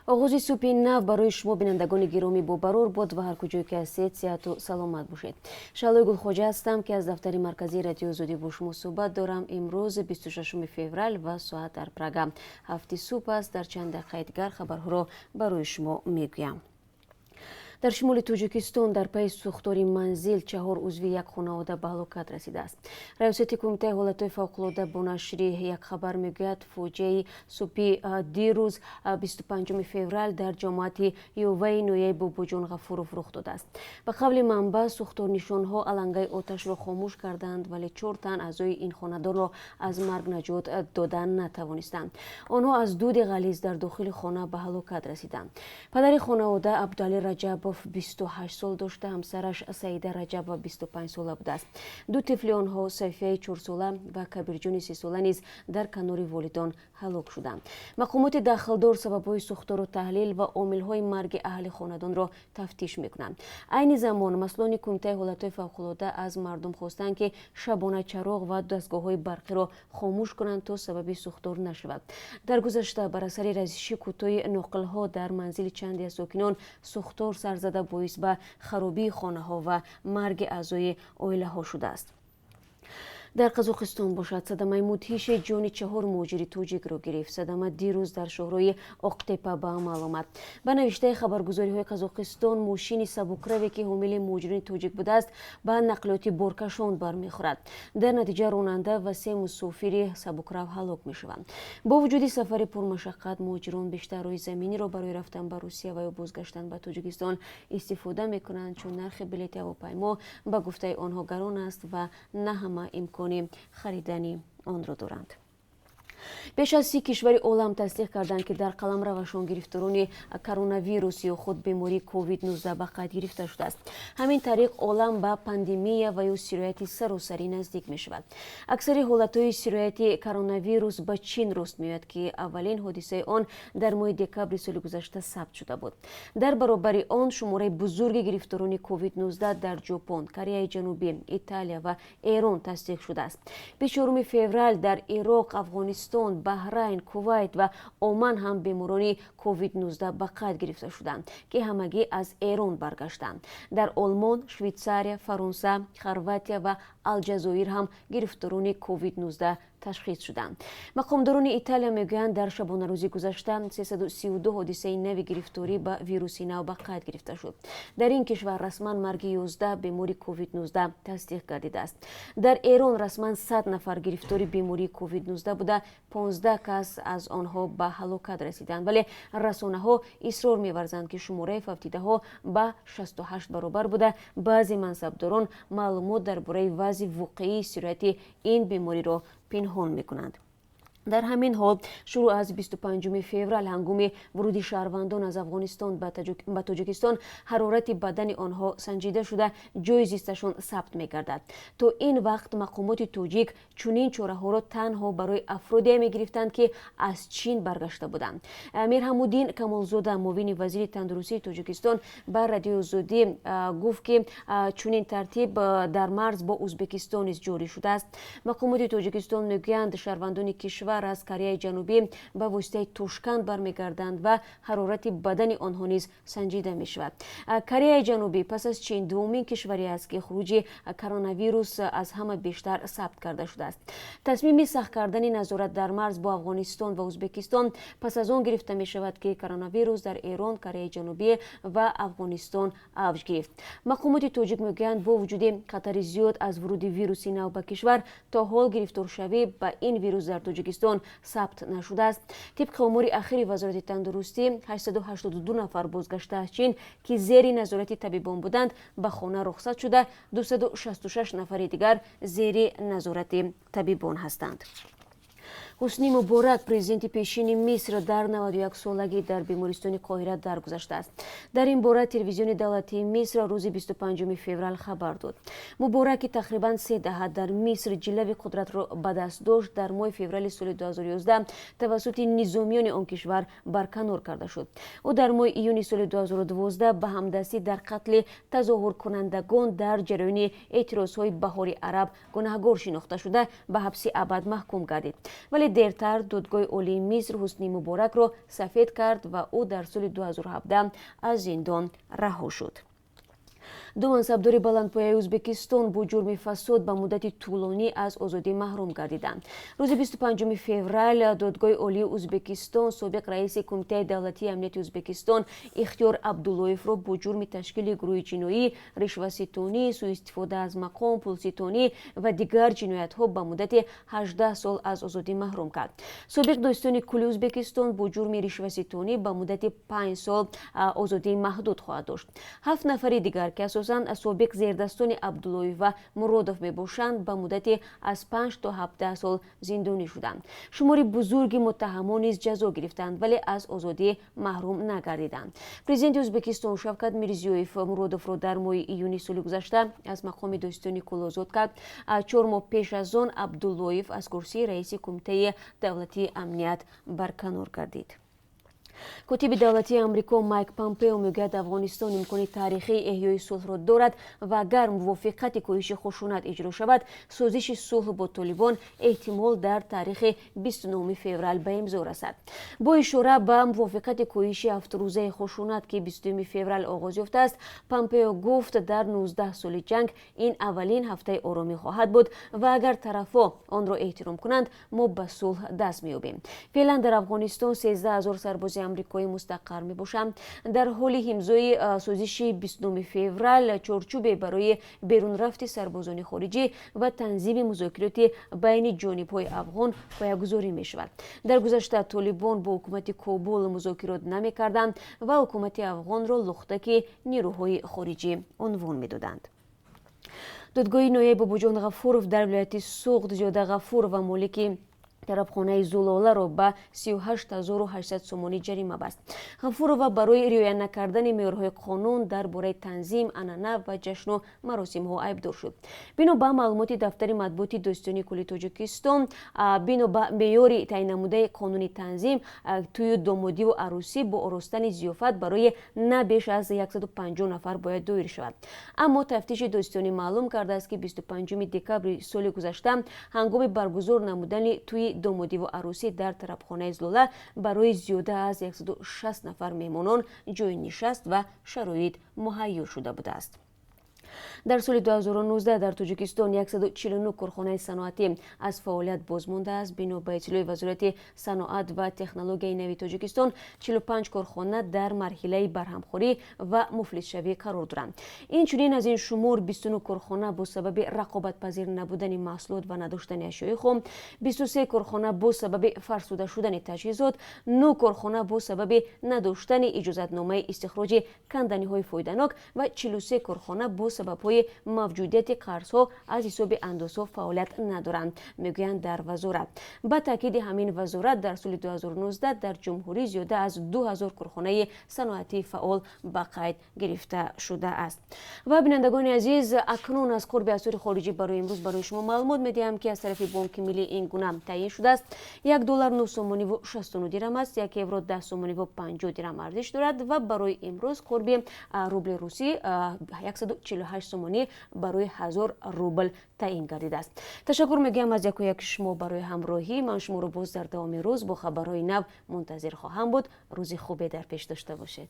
Оғози субҳи нав барои шумо, бинандагони гиромӣ, бобарор бод ва ҳар куҷое ки ҳастед, сиҳату саломат бошед. Шаҳлои Гулхоҷа ҳастам, ки аз дафтари марказии Радиои Озодӣ бо шумо суҳбат дорам. Имрӯз 26 феврал ва соат дар Прага 7-и субҳ аст. Дар чанд дақиқаи дигар хабарҳоро барои шумо мегӯям. Дар шимоли Тоҷикистон дар пайи сӯхтори манзил чаҳор узви як хонавода ба ҳалокат расидааст. Раёсати Кумитаи ҳолатҳои фавқулода бо нашри як хабар мегӯяд, фоҷиаи субҳи дирӯз, 25 феврал, дар ҷамоати Ёваи ноҳияи Бобоҷон Ғафуров рух додааст. Ба қавли манбаъ, сӯхторнишонҳо алангаи оташро хомӯш карданд, вале чор тан аъзои ин хонадонро аз марг наҷот дода натавонистанд. Онҳо аз дуди ғализ дар дохили хона ба ҳалокат расиданд. Падари хонавода Абдуалӣ Раҷабов 28 сол дошта, ҳамсараш Саида Раҷабова 25 сола будааст. Ду тифли онҳо, Сайфияи 4-сола ва Кабирҷони 3-сола, низ дар канори волидон ҳалок шуданд. Мақомоти дахлдор сабабҳои сӯхторро таҳлил ва омилҳои марги аҳли хонадонро тафтиш мекунанд. Айни замон масъулони Кумитаи ҳолатҳои фавқулода аз мардум хостанд, ки шабона чароғ ва дастгоҳҳои барқиро хомӯш кунанд, то сабаби сӯхтор нашавад. Дар гузашта бар асари разиши кӯтоҳи ноқилҳо дар манзили чанде аз сокинон сӯхтор сар зада, боис ба харобии хонаҳо ва марги аъзои оилаҳо шудааст. Дар Қазоқистон бошад, садамаи мудҳише ҷони чаҳор муҳоҷири тоҷикро гирифт. Садама дирӯз дар шоҳрои Оқтепа ба амал омад. Ба навиштаи хабаргузориҳои Қазоқистон, мошини сабукраве, ки ҳомили муҳоҷирони тоҷик будааст, ба нақлиёти боркашон бармехӯрад. Дар натиҷа ронанда ва се мусофири сабукрав ҳалок мешаванд. Бо вуҷуди сафари пурмашаққат, муҳоҷирон бештар роҳи заминиро барои рафтан ба Русия ва ё бозгаштан ба Тоҷикистон истифода мекунанд, чун нархи билети ҳавопаймо, ба гуфтаи онҳо, гарон аст ва на ҳама имкони харидани онро доранд. Беш аз 30 кишвари олам тасдиқ карданд, ки дар қаламравашон гирифторони коронавирус ё худ бемории COVID-19 ба қайд гирифта шудааст. Ҳамин тариқ олам ба пандемия ва ё сирояти саросарӣ наздик мешавад. Аксари ҳолатҳои сирояти коронавирус ба Чин рост меояд, ки аввалин ҳодисаи он дар моҳи декабри соли гузашта сабт шуда буд. Дар баробари он шумораи бузурги гирифторони COVID-19 дар Ҷопон, Кореяи Ҷанубӣ, Италия ва Эрон тасдиқ шудааст. 24 феврал дар Ироқ, Афғонистон, Баҳрайн, Кувайт ва Оман ҳам беморони COVID-19 ба қайд гирифта шуданд, ки ҳамагӣ аз Эрон баргаштанд. Дар Олмон, Швейтсария, Фаронса, Хорватия ва Алҷазоир ҳам гирифторони COVID-19 ташхис шуданд. Мақомдорони Италия мегӯянд, дар шабонарӯзи гузашта 332 ҳодисаи нави гирифторӣ ба вируси нав ба қайд гирифта шуд. Дар ин кишвар расман марги 11 бемори COVID-19 тасдиқ гардидааст. Дар Эрон расман 100 нафар гирифтори бемории COVID-19 буда, 15 кас аз онҳо ба ҳалокат расиданд, вале расонаҳо исрор меварзанд, ки шумораи фавтидаҳо ба 68 баробар буда, баъзе мансабдорон маълумот дар бораи вазъи воқеии сирояти ин бемориро пинҳон мекунанд. Дар ҳамин ҳол, шурӯъ аз 25 феврал ҳангоми вуруди шаҳрвандон аз Афғонистон ба Тоҷикистон ҳарорати бадани онҳо санҷида шуда, ҷои зисташон сабт мегардад. То ин вақт мақомоти тоҷик чунин чораҳоро танҳо барои афроде мегирифтанд, ки аз Чин баргашта буданд. Мирҳамуддин Камолзода, муовини вазири тандурустии Тоҷикистон, ба Радиои Озодӣ гуфт, ки чунин тартиб дар марз бо Ӯзбекистон низ ҷорӣ шудааст. Мақомоти Тоҷикистон мегӯянд, шаҳрвандони кишвар аз Кореяи Ҷанубӣ ба воситаи Тошканд бармегарданд ва ҳарорати бадани онҳо низ санҷида мешавад. Кореяи Ҷанубӣ пас аз Чин дуввумин кишваре аст, ки хуруҷи коронавирус аз ҳама бештар сабт карда шудааст. Тасмими сахт кардани назорат дар марз бо Афғонистон ва Ӯзбекистон пас аз он гирифта мешавад, ки коронавирус дар Эрон, Кореяи Ҷанубӣ ва Афғонистон авҷ гирифт. Мақомоти тоҷик мегӯянд, бо вуҷуди хатари зиёд аз вуруди вируси нав ба кишвар, то ҳол гирифторшавӣ ба ин вирус дар Тоҷикистон сабт нашудааст. Тибқи омори ахири Вазорати тандурустӣ, 882 нафар бозгашта аз Чин, ки зери назорати табибон буданд, ба хона рухсат шуда, 266 нафари дигар зери назорати табибон ҳастанд. Ҳусни Муборак, президенти пешини Миср, дар 91 солагӣ дар бемористони Қоҳира даргузаштааст. Дар ин бора телевизиони давлатии Миср рӯзи 25 феврал хабар дод. Муборак, ки тақрибан се даҳа дар Миср ҷилави қудратро ба даст дошт, дар моҳи феврали соли 2011 тавассути низомиёни он кишвар барканор карда шуд. Ӯ дар моҳи июни соли 2012 ба ҳамдастӣ дар қатли тазоҳуркунандагон дар ҷараёни эътирозҳои Баҳори Араб гунаҳгор шинохта шуда, ба ҳабси абад маҳкум гардид, вале Каме дертар Додгоҳи Олии Миср Ҳусни Муборакро сафед кард ва ӯ дар соли 2017 аз зиндон раҳо шуд. Ду мансабдори баландпояи Ӯзбекистон бо ҷурми фасод ба муддати тӯлонӣ аз озодӣ маҳрум гардиданд. Рӯзи 25 феврал Додгоҳи Олии Ӯзбекистон собиқ раиси Кумитаи давлатии амнияти Ӯзбекистон Ихтиёр Абдуллоевро бо ҷурми ташкили гурӯҳи ҷиноӣ, ришваситонӣ, сӯистифода аз мақом, пулситонӣ ва дигар ҷиноятҳо ба муддати 18 сол аз озодӣ маҳрум кард. Собиқ додситони кулли Ӯзбекистон бо ҷурми ришваситонӣ ба муддати 5 сол озодии маҳдуд хоҳад дошт. Ҳафт нафари дигар, ки асосан собиқ зердастони Абдуллоев ва Муродов мебошанд, ба муддати аз 5 то 17 сол зиндонӣ шуданд. Шумори бузурги муттаҳамон низ ҷазо гирифтанд, вале аз озодӣ маҳрум нагардиданд. Президенти Ӯзбекистон Шавкат Мирзиёев Муродовро дар моҳи июни соли гузашта аз мақоми додситони кулл озод кард. 4 моҳ пеш аз он Абдуллоев аз курсии раиси Кумитаи давлатии амният барканор гардид. Котиби давлатии Амрико Майк Помпео мегӯяд, Афғонистон имкони таърихии эҳёи сулҳро дорад ва агар мувофиқати коҳиши хушунат иҷро шавад, созиши сулҳ бо Толибон эҳтимол дар таърихи 29 феврал ба имзо расад. Бо ишора ба мувофиқати коҳиши ҳафтрӯзаи хушунат, ки 20 феврал оғоз ёфтааст, Помпео гуфт, дар 19 соли ҷанг ин аввалин ҳафтаи оромӣ хоҳад буд ва агар тарафҳо онро эҳтиром кунанд, мо ба сулҳ даст меёбем. Феълан дар Афғонистон 13 ҳазор сарбози амрикоӣ мустақар мебошанд. Дар ҳоли имзои созиши 29 феврал чорчӯбе барои берунрафти сарбозони хориҷӣ ва танзими музокироти байни ҷонибҳои афғон поягузорӣ мешавад. Дар гузашта Толибон бо ҳукумати Кобул музокирот намекарданд ва ҳукумати афғонро лухтаки нерӯҳои хориҷӣ унвон медоданд. Додгоҳи ноҳияи Бобоҷон Ғафуров дар вилояти Суғд Зиёда Ғафурова, молики тарабхонаи Зулоларо, ба 38 800 сомонӣ ҷарима баст. Ғафурова барои риоя накардани меъёрҳои қонун дар бораи танзим, анъана ва ҷашну маросимҳо айбдор шуд. Бино ба маълумоти дафтари матбуоти Додситонии кулли Тоҷикистон, бино ба меъёри таъиннамудаи қонуни танзим, тӯю домодиву арӯсӣ бо оростани зиёфат барои на беш аз 150 нафар бояд доир шавад. Аммо тафтиши додситонӣ маълум кардааст, ки 25 декабри соли гузашта ҳангоми баргузор намудани тӯи домодиву арӯсӣ дар тарабхонаи Зулола барои зиёда аз 160 нафар меҳмонон ҷойи нишаст ва шароит муҳайё шуда будааст. Дар соли 2019 дар Тоҷикистон 149 корхонаи саноатӣ аз фаъолият боз мондааст. Бино ба иттилои Вазорати саноат ва технологияи нави Тоҷикистон, 45 корхона дар марҳилаи барҳамхӯрӣ ва муфлисшавӣ қарор доранд. Инчунин аз ин шумор 29 корхона бо сабаби рақобатпазир набудани маҳсулот ва надоштани ашёи хом, 23 корхона бо сабаби фарсуда шудани таҷҳизот, 9 корхона бо сабаби надоштани иҷозатномаи истихроҷи канданиҳои фоиданок ва 43 корхона бо сабабҳои мавҷудияти қарзҳо аз ҳисоби андозҳо фаъолият надоранд, мегӯянд дар вазорат. Ба таъкиди ҳамин вазорат, дар соли 2019 дар ҷумҳурӣ зиёда аз 2000 корхонаи саноатии фаъол ба қайд гирифта шудааст. Ва, бинандагони азиз, акнун аз қурби асъори хориҷӣ барои имрӯз барои шумо маълумот медиҳам, ки аз тарафи Бонки Миллӣ ин гуна таъин шудааст: 1 доллар 9 сомониву 69 дирам аст, 1 евро 10 сомониву 50 дирам арзиш дорад ва барои имрӯз қурби рубли русӣ 148 сомонӣ барои 1000 рубл таъин гардидааст. Ташаккур мегӯям аз яку яки шумо барои ҳамроҳӣ. Ман шуморо боз дар давоми рӯз бо хабарҳои нав мунтазир хоҳам буд. Рӯзи хубе дар пеш дошта бошед.